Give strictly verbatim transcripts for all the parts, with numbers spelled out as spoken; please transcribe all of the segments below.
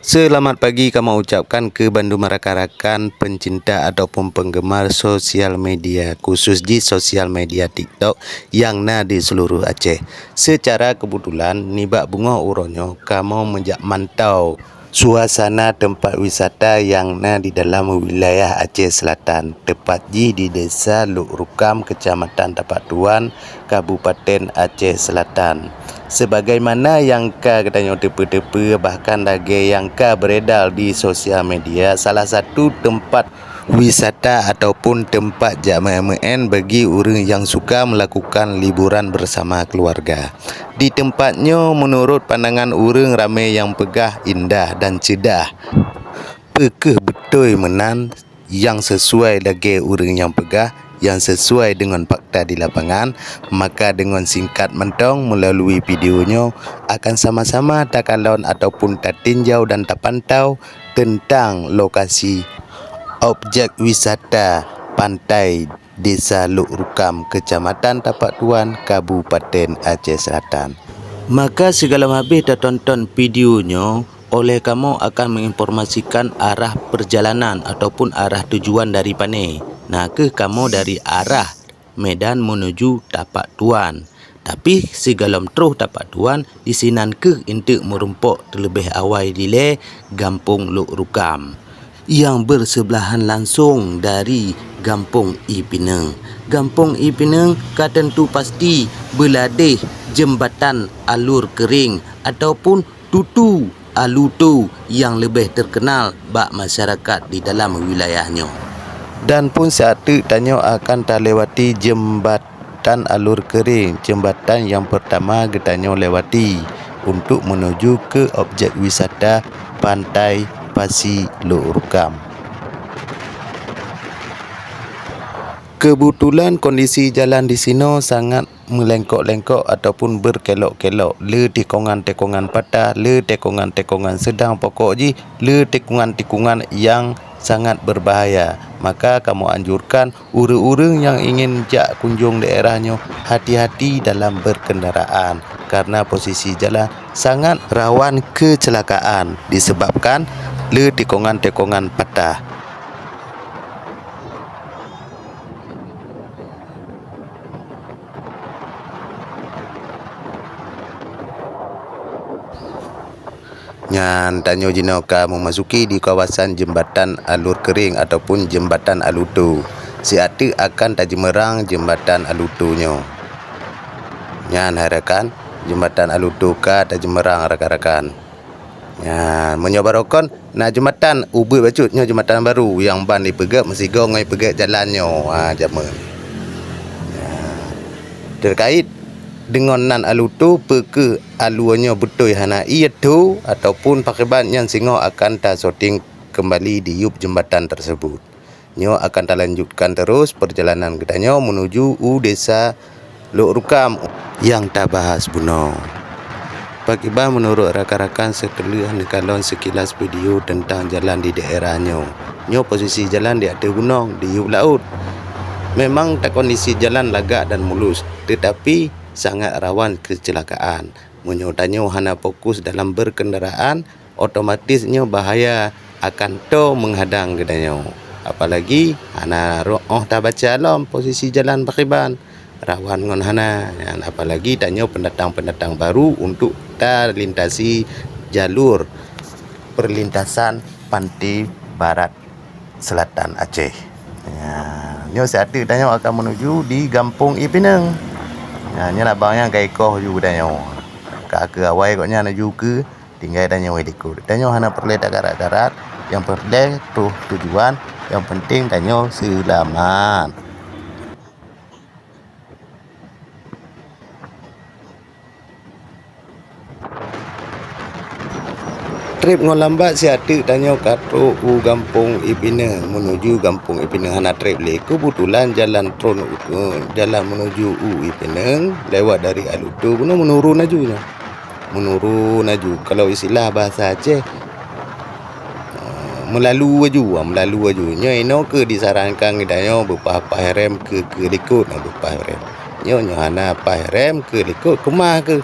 Seulamat pagi kamoe ucapkan keu bandum rakan-rakan peucinta ataupun peunggemar sosial media, khusus jih sosial media TikTok nyang na di seuluruh Aceh. Seucara keubetulan, nibak beungoh uroe nyoe kamoe meujak mantau suasana teumpat wisata nyang na di dalam wilayah Aceh Seulatan, teupat jih di Desa Luk Rukam, Keucamatan Tapak Tuan, Kabupaten Aceh Seulatan. Sebagaimana nyang ka geutanyoe teupeue-teupeue, bahkan lagée nyang ka beredar di sosial media, salah satu teumpat wisata ataupun teumpat jak meu'en-meu'en bagi ureuëng nyang suka melakukan liburan bersama keluarga. Di teumpat nyoe, meunurot pandangan ureuëng ramé nyang peugah indah dan ceudah. Peu kheueh beutôi meunan nyang sisuai lagée ureuëng nyang peugah, nyang sisuai deungon fakta di lapangan, maka deungon singkat mantong meulalu video nyoe akan sama-sama takalon ataupun tatinjau dan tapantau teuntang lokasi objek wisata pantai Desa Luk Rukam, Keucamatan Tapak Tuan, Kabupaten Aceh Seulatan. Maka sigohlom habéh tatonton video nyoe, oleh kamoe akan meuinformasikan arah peurjalanan ataupun arah tujuan dari pané. Na kheueh kamoe dari arah Medan meunuju Tapak Tuan. Tapi sigohlom troh Tapak Tuan, disinan kheueh eunteuk meurumpok teuleubeh awai dilée Gampông Luk Rukam, nyang beurseubeulahan langsong dari Gampông Ipineung. Gampông Ipineung ka teuntu pasti beuladeh jeumbatan alur keuring ataupun tutu alutu nyang leubeh teukeunal bak masyarakat di dalam wilayah nyoe. Dan phon siat teuk tanyoe akan talewati jeumbatan alur keuring, jeumbatan nyang peurtama geutanyoe lewati untuk meunuju keu objek wisata Pantai Pasi Luk Rukam. Keubetulan kondisi jalan di sinoe sangat meulengkok-lengkok ataupun beurkelok-kelok, le tikongan-tikongan patah, le tikongan-tikongan seudang, pokok jih le tikongan-tikongan nyang sangat beubahaya. Maka kamoe anjurkan ureuëng-ureuëng nyang ingin jak kunjong daerah nyoe hati-hati dalam beurkeundaraan, kareuna posisi jalan sangat rawan keuceulakaan diseubabkan le tikongan-tikongan patah. Nyan tanyoe jinoe ka meumasuki di kawasan jeumbatan alur keuring ataupun jeumbatan alutu. Siat teuk akan tajeumeurang jeumbatan alutu nyoe. Nyan hai rakan, jeumbatan alutu ka tajeumeurang rakan-rakan. Nyan, meunyoe barokon na jeumbatan ubit bacut, nyoe jeumbatan baru nyang ban jipeugét meusigoe ngon jipeugét jalan nyoe, ha, jameun. Nyan. Teukait deungon nan alutu, peu kheueh alue nyoe beutôi hana ié tho ataupun pakriban, nyan singoh akan tasyuting keumbali di yup jeumbatan teuseubut. Nyoe akan talanjutkan terus peurjalanan geutanyoe meunuju u Desa Luk Rukam nyang tabahas bunoe. Pakriban meunurot rakan-rakan seuteulah neukalon seukilas video teuntang jalan di daerah nyoe? Nyoe posisi jalan di ateueh gunong, di yup laôt. Memang takondisi jalan lagak dan mulus, teutapi sangat rawan keuceulakaan. Meunyoe tanyoe hana fokus dalam beurkeundaraan, otomatis nyoe bahaya akan toe meuhadang geutanyoe. Apalagi hana roh tabaca lom posisi jalan pakriban, rawan ngon hana. Nyan apalagi tanyoe peundatang-peundatang baru untuk talintasi jalur peulintasan Pantai Barat Seulatan Aceh. Nyan, nyoe siat teuk tanyoe akan meunuju di Gampông Ipineung. Nyan, nyan abang nyan ka ikoh ju geutanyoe. Ka keu awai gobnyan laju keu Tinggai tanyoe likot. Tanyoe hana peureulée tagarat-garat, nyang peureulée troh tujuan, nyang penting tanyoe seulamat. Treb ngon lambat siat teuk tanyoe ka trok u Gampông Ipineung, meunuju Gampông Ipineung hana treb lé. Keubeutulan jalan tron, eh, jalan meunuju u Ipineung lewat dari Alutu, bunoe meunurun laju nyoe. Meunurun laju. Kalau istilah bahasa Aceh, eh, meulalu laju, ah, meulalu laju. Nyoe inoe keuh disarankan geutanyoe beupaih-paih rem keu, keu likot, nah, beupaih rem. Nyoe, nyoe hana paih rem keu likot, keumah keuh.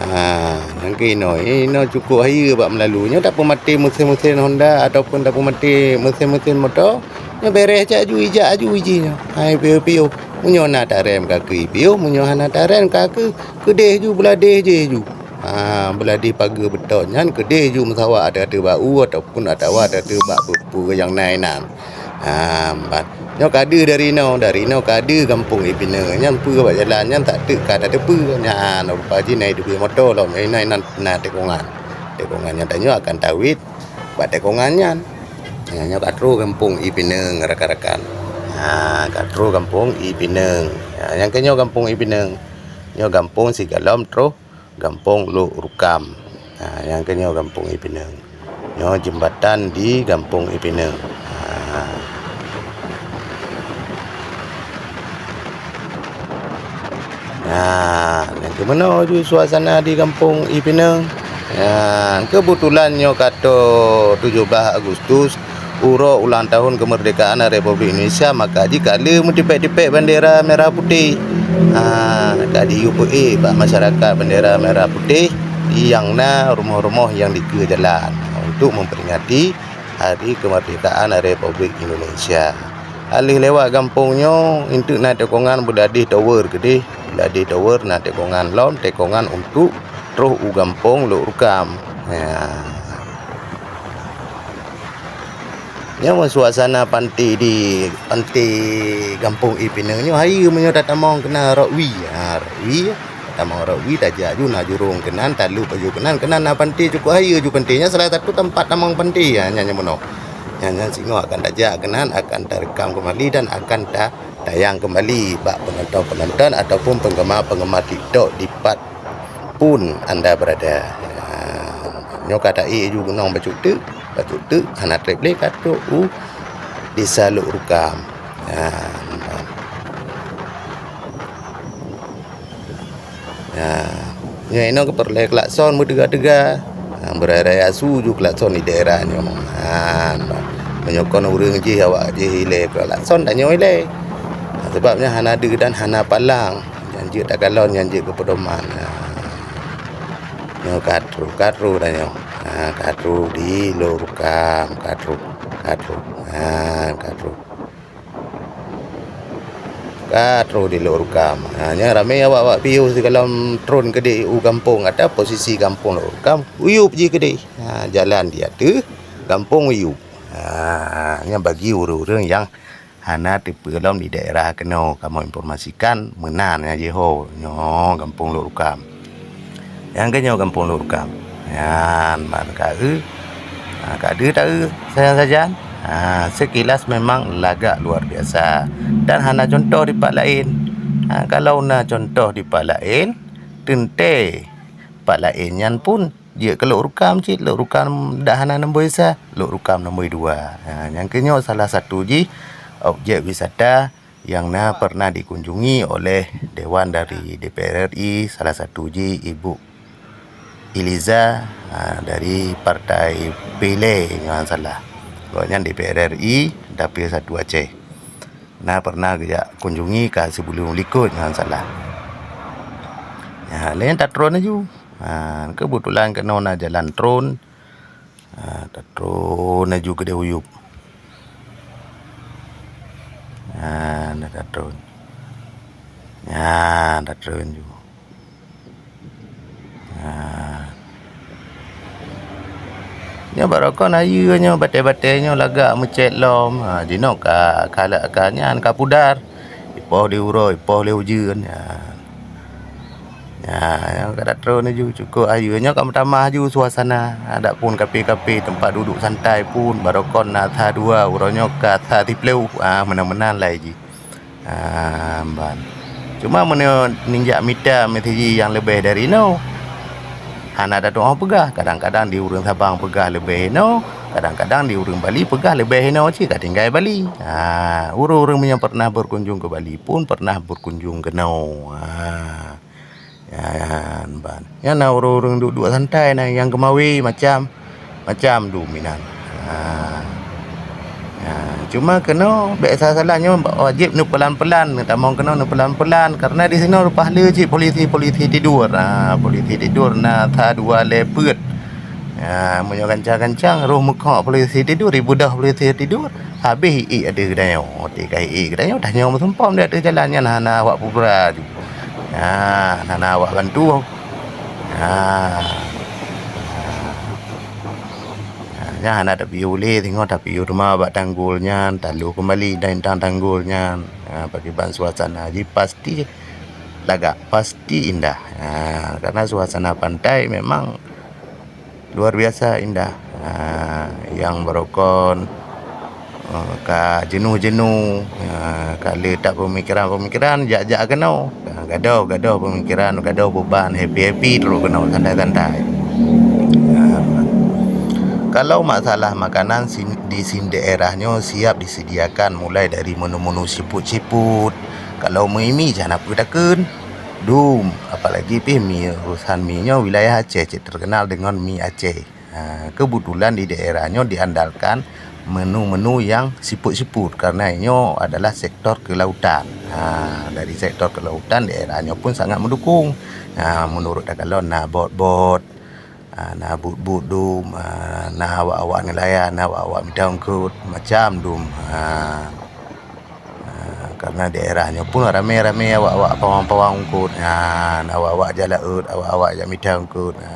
Ha, nyang keunoe, inoe cukôp hayeue bak meulalu. Nyoe tapeumaté meusén-meusén Honda ataupun tapeumaté meusén-meusén moto, nyoe bèrèh cit aju, ijak aju iji nyoe. Hai piôh-piôh, meunyoe na tarèm ka keu piôh, meunyoe hana tarèm ka keu keudeh ju, beuladeh jih ju. Ha, beuladeh pageue beutôi nyan keudeh ju meusawa ateueh-ateueh bak u ataupun atawa ateueh-ateueh bak peue-peue nyang na inan. Ha, ban. Nyoe ka deuh dari inoe, dari inoe ka deuh gampông Ipineu. Nyan peue bak jalan nyan tak teuk ka tateupeue. Nyan rupa jih na teubiet moto lom, eh, na, na, na tikongan. Tikongan nyan tanyoe akan tawét bak tikongan nyan. Nyan nyoe ka trôh gampông Ipineu rakan-rakan. Ha, ka trôh gampông Ipineu. Ha, nyang keuh nyoe gampông Ipineu. Nyoe gampông sigohlom trôh gampông Lhok Rukam. Ha, nyang keuh nyoe gampông Ipineu. Nyoe jeumbatan di gampông Ipineu. Ha. Nah, nyang keuh meunoe ju suasana di gampông Ipineu. Nah, keubetulan nyoe ka trôh tujoh blaih Agustus, uroe ulang tahun keumeurdekaan Republik Indonesia, maka jih ka lheueh meutipék-tipék bendera merah putih. Ha, ka jiyue peuék bak masyarakat bendera merah putih nyang na rumoh-rumoh nyang dikeue jalan untuk memperingati Hari Kemerdekaan Republik Indonesia. Ka lheueh lewat gampông nyoe, enteuk na tikongan Beuladih Tower keudeh. Beuladih Tower na tikongan lom, tikongan untuk trôh u gampông Lhok Rukam. Ya. Nyoe suasana panti di, panti gampông Ipineu nyoe hayeue meunyoe tatamong keunan rot wie. Ha, rot wie, tatamong rot wie tajak ju na jurông keunan, talop aju keunan, keunan na panti cukôp hayeue ju panti. Nyan salah satu teumpat tamong panti, ha, nyan nyang meunoe. Nyan, nyan singoh akan tajak keunan, akan tarekam keumbali dan akan ta tayang keumbali bak peunonton-peunonton ataupun peunggeuma-peunggeuma TikTok dipat pun anda berada. Ha, nyoe ka taék ju gunong bacut teuk, bacut teuk hana treb lé ka trôh u Desa Lhok Rukam. Ha, ha, nyoe inoe peureulèe klakson meuteuga-teuga. Ha, beuraya-raya su ju klakson di daerah nyoe. Ha, meunyoe kon ureueng jih awak jih ilèe klakson, tanyoe ilèe. Ha, sabab nyan hana deuh dan hana palang. Nyan jeuet takalon, nyan jeuet keu peudoman. Ha. Nyoe ka trôh, ka trôh tanyoe. Ha, ka trôh di Lhok Rukam, ka trôh, ka trôh. Ha, ka trôh. Ka trôh di Lhok Rukam. Ha, nyan ramé awak-awak piôh sigohlom trôn keudeh u gampông, ata posisi gampông Lhok Rukam, uyup jih keudeh. Ha, jalan di ateueh gampông uyup. Ha, nyan bagi ureueng-ureueng nyang hana teupeue lom di daerah keunoe, kamoe informasikan meunan nyang jiho nyoe gampông Lhok Rukam. Nyang keuh nyoe gampông Lhok Rukam. Nyan ban ka eu, ha, ka deuh taeu sajan-sajan. Ha, sekilas memang lagak luar biasa dan hana contoh di pat laén. Ha, kalau na contoh di pat laén, teuntèe pat laén nyan pun jeuet keu Lhok Rukam cit, Lhok Rukam dak hana nombor isa, Lhok Rukam nombor dua. Ha, nyang keuh nyoe salah satu jih objek wisata nyang na pernah dikunjungi oleh dewan dari D P R R I, salah satu jih Ibu Iliza, ha, dari Partai Peureulèe nyoe hana salah. Gobnyan D P R R I Dapil satu Aceh. Na pernah geujak kunjungi ka sibuleuen likot nyoe hana salah. Ya, lé nyan tatrôn laju. Ha, keubeutulan keunoe na jalan trôn. Ha, tatrôn laju keudeh uyup. Ha, na tatrôn. Ha, tatrôn laju. Ha. Nyoe barokon ayeue nyoe batèe-batèe nyoe lagak meucèt lom. Ha, jinoe ka, ka, ka nyan ka pudar. Ipoh lé uroe, ipoh lé ujeuen. Ha. Ya, nyoe ka tatrôn laju, cukôp ayeue nyoe ka meutamah laju suasana. Adapun kafe-kafe, teumpat duduk santai pun barokon na sa dua, uroe nyoe ka sa siplôh. Ah, meunan-meunan lai jih. Ah, ban. Cuma meunyoe nijak mita meuseujih nyang leubeh dari nyoe, hana tatu'oh peugah. Kadang-kadang di ureueng Sabang peugah leubeh inoe, kadang-kadang di ureueng Bali peugah leubeh inoe cit ka tinggai Bali. Ah, ureueng-ureueng meunyoe pernah berkunjung ke Bali pun pernah berkunjung keunoe. Ah. Nyan ban. Nyan na ureueng-ureueng duek-duek santai na nyang keumawe macam, macam dum inan. Ha. Ha, cuma keunoe bék salah-salah nyoe wajéb neupeulan-peulan, tamong keunoe neupeulan-peulan, karena di sinoe leupah le cit polisi-polisi tidur. Ha, polisi tidur na sa dua lhèe peuet. Ha, meunyoe gancang-gancang roh meukhok polisi tidur, ibeudôh polisi tidur, habéh iék ateueh geutanyoe. Oté ka iék geutanyoe, tanyoe meusumpom di ateueh jalan nyan hana awak peubra ju. Ha, hana awak bantu. Ha. Ha, nyan hana tapiôh ulèe singoh, tapiôh teuma bak tanggul nyan, talo keumbali dan intan tanggul nyan. Ha, pakriban suasana jih pasti lagak, pasti indah. Ha, karena suasana pantai memang luar biasa indah. Ha, nyang barokon, eh, ka jenuh-jenuh, ha, ka le that peumikiran-peumikiran, jak-jak keunoe. Ha, gadôh-gadôh peumikiran, gadôh beuban, happy-happy trôk keunoe, santai-santai. Ha, kalau masalah makanan sin-, di sin daerah nyoe siap disediakan, mulai dari menu-menu siput-siput. Kalau mie-mie, jan peue takheun, dum, apalagi pih mie, urusan mie nyoe wilayah Aceh cit terkenal dengan mie Aceh. Ha, kebetulan di daerah nyoe diandalkan menu-menu yang siput-siput, karena nyoe adalah sektor kelautan. Ha, dari sektor kelautan, daerah nyoe pun sangat mendukung. Ha, menurut takalon na bot-bot, ha, na but-but dum, ha, na awak-awak nelayan, na awak-awak mita eungkôt, macam dum. Ha. Ha, karena daerah nyoe pun ramé-ramé awak-awak pawang-pawang eungkôt. Ha, awak-awak jak laôt, awak-awak jak mita eungkôt. Ha,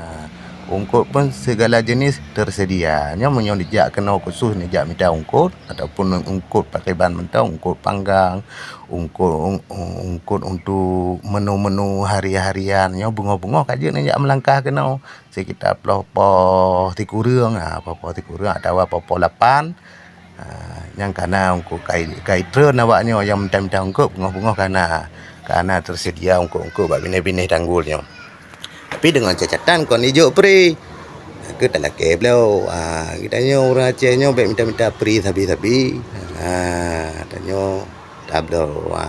eungkôt pun segala jenis tersedia. Nyoe meunyoe neujak keunoe khusus neujak mita eungkôt ataupun eungkôt pakriban mantong, eungkôt panggang, eungkôt, eung-, eungkôt untuk menu-menu hari-harian. Nyoe beungoh-beungoh ka jeuet neujak meulangkah keunoe. Sekitar poh-poh sikureueng, ha, poh-poh sikureueng atawa poh-poh lapan. Ha, nyang kana eungkôt kai, kai treun awak nyoe nyang mita-mita eungkôt beungoh-beungoh kana, kana tersedia eungkôt-eungkôt bak binéh-binéh tanggul nyoe. Tapi deungon catatan kon ijok pri. Ha, keu talakée bloe. Ha, geutanyoe ureuëng Aceh nyoe bék mita-mita pri sabe-sabe. Ha, tanyoe tabloe. Ha.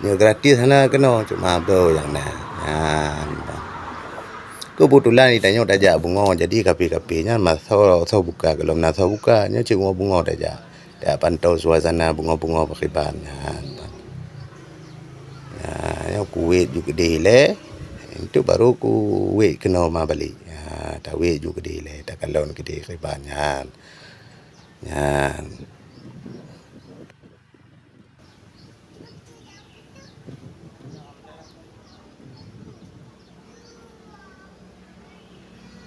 Nyoe gratis hana keunoe, cuma bloe nyang na. Nyan. Keubeutulan di tanyoe tajak beungoh, jadi kafe-kafe nyan masoe soe buka, gohlom na soe buka, nyoe cit beungoh-beungoh tajak. Tajak pantau suasana beungoh-beungoh pakriban nyan. Nah, nyoe kuwét ju keudeh ilée, enteuk baru kuwét keunoe ma balek. Ha, tawét ju keudeh ilée, takalon keudeh pakriban nyan. Nyan.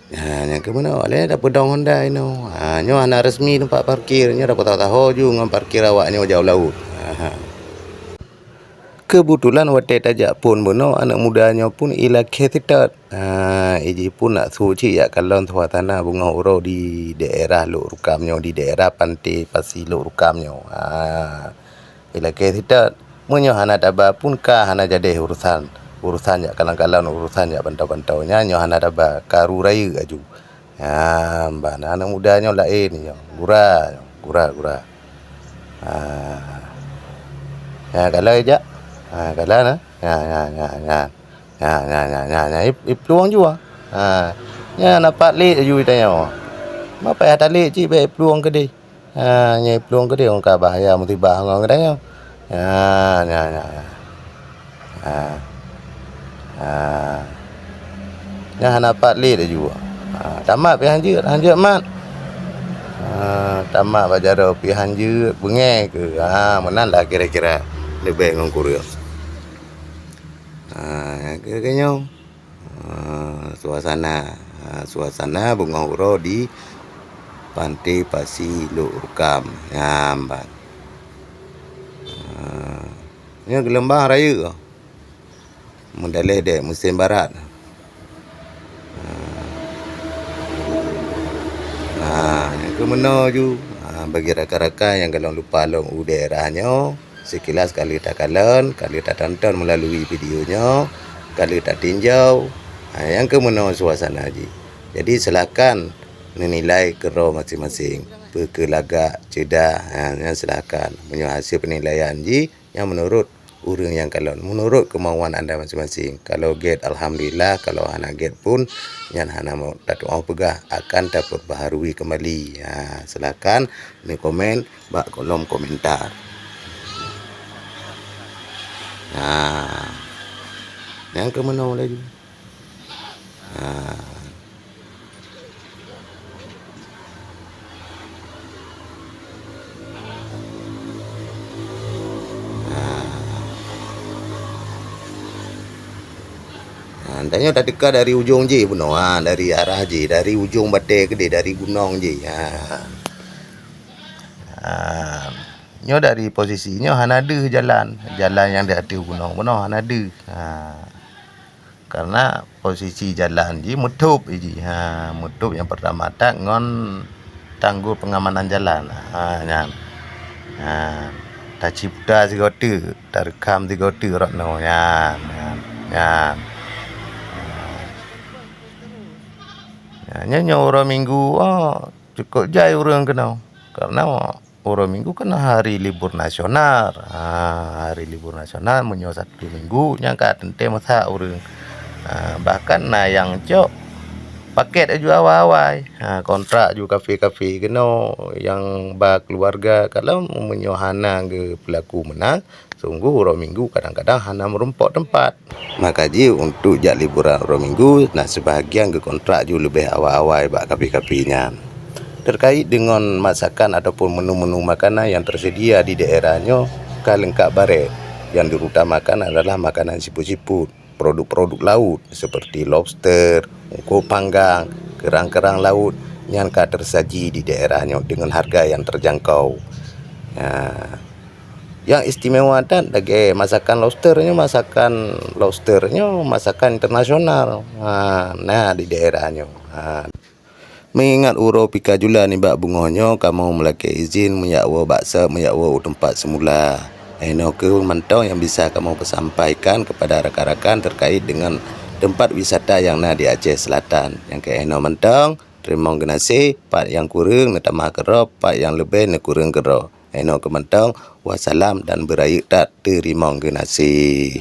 Ha, nyang keu meunoe lé tapeudong honda inoe. Ha, nyoe hana resmi teumpat parkir, nyoe tapeutaho-taho ju ngon parkir awak nyoe jauh laôt. Ha, ha. Keubeutulan watée tajak phon bunoe, aneuëk muda nyoe pun ilakée seutôt. Ha, iji pun nak su cit jak kalon suasana beungoh uroe di daerah Lhoksukam nyoe, di daerah Panté Pasi Lhoksukam nyoe. Ha, ilakée seutôt. Meunyoe hana taba pun ka hana jadeh urusan. Urusan jak kalon-kalon, urusan jak pantau-pantau. Nyan nyoe hana taba, karu rayeuk aju. Nyan, bah, na aneuëk muda nyoe laén nyoe. Gura, gura, gura. Ha. Nyan, kalon jak. Ha, kalon, ha. Nyan, nyan, nyan, nyan. Nyan, nyan, nyan, nyan, nyan. Ip, ip plueng jua. Ha. Nyan, na pat lé aju tanyoe. Ma payah talé cit bèk ip plueng keudeh. Ha, nyan ip plueng keudeh, ka bahaya musibah ngon geutanyoe. Ha, nyan, nyan, nyan. Ha. Ha. Nyan hana pat lé laju. Ha, tamat pih hanjeuet, hanjeuet mat. Ha, tamat bak jaroe pih hanjeuet, beungèh keu. Ha, meunan lah kira-kira leubeh ngon kureueng. Ha, nyang keu nyoe. Ha, suasana, ha, suasana beungoh uroe di Panté Pasi Lhoksukam. Nyan ban. Ha, nyoe geulombang rayeuk. Meudaleh dek musim barat. Ha, nyang keu meunoe ju, ha, bagi rakan-rakan nyang gohlom lupa lom u daerah nyoe, sekilas ka lheueh takalon, ka lheueh tatonton meulalu video nyoe, ka lheueh tatinjau, ha, nyang keu meunoe suasana jih. Jadi, silakan neunilai keudroe maséng-maséng. Peu kheueh lagak, ceudah, ha, nyan silakan. Meunyoe hasil peunilaian jih, nyan meunurot ureuëng nyang kalon, meunurot keumauan anda maséng-maséng. Kalau gét, alhamdulillah, kalau hana gét pun, nyan hana mo-, tatu'oh peugah, akan tapeurbaharui keumbali. Ha, silakan neukomen bak kolom komentar. Ha, nyang keumeunong laju. Ha. Ha. Ha, tanyoe tateuka dari ujong jih bunoe, ha, dari arah jih, dari ujong batée keudeh, dari gunong jih. Ha. Ha. Nyoe dari posisi nyoe hana deuh jalan, jalan nyang di ateueh gunong bunoe hana deuh. Ha. Karena posisi jalan jih meutup jih. Ha, meutup nyang pertama that ngon tanggul pengamanan jalan. Ha, nyan. Ha, taciputa sigoe teuk, tareukam sigoe teuk rot nyoe. Nyan, nyan, nyan. Nyan, nyoe, nyoe uroe Minggu, oh, cukup jai ureuëng keunoe. Karena uroe Minggu kan hari libur nasional. Ha, hari libur nasional meunyoe Sabtu Minggu nyang ka teuntée meusak ureuëng. Ha, bahkan na nyang cok paket aju awai-awai. Ha, kontrak ju kafe-kafe keunoe nyang ba keuluwarga, kalau meunyoe hana geupeulaku meunan, sungguh uroe Minggu kadang-kadang hana meurumpok teumpat. Maka jih untuk jak liburan uroe Minggu, na seubahagian geukontrak ju leubeh awai-awai bak kafe-kafe nyan. Terkait deungon masakan ataupun menu-menu makanan nyang tersedia di daerah nyoe ka leungkap barét. Nyang diutamakan adalah makanan siput-siput, produk-produk laut seperti lobster, ungkot panggang, kerang-kerang laut nyang ka tersaji di daerah nyoe deungon harga nyang terjangkau. Nah, nyang istimewa that lagée masakan lobster nyoe, masakan lobster nyoe masakan internasional. Ha, na di daerah nyoe. Ha. Meungingat uroe pika jula nibak beungoh nyoe, kamoe meulakée izin meujak woe bak seb, meujak woe u teumpat seumula. Inoe kheueh mantong nyang bisa kamoe peusampaikan keupada rakan-rakan terkait deungon teumpat wisata nyang na di Aceh Selatan. Nyang keu inoe mantong, teurimong geunaséh, pat nyang kureueng neutamah keudroe, pat nyang leubeh neukureueng keudroe. Inoe kheueh mantong, wassalam dan beurayeuk that teurimong geunaséh.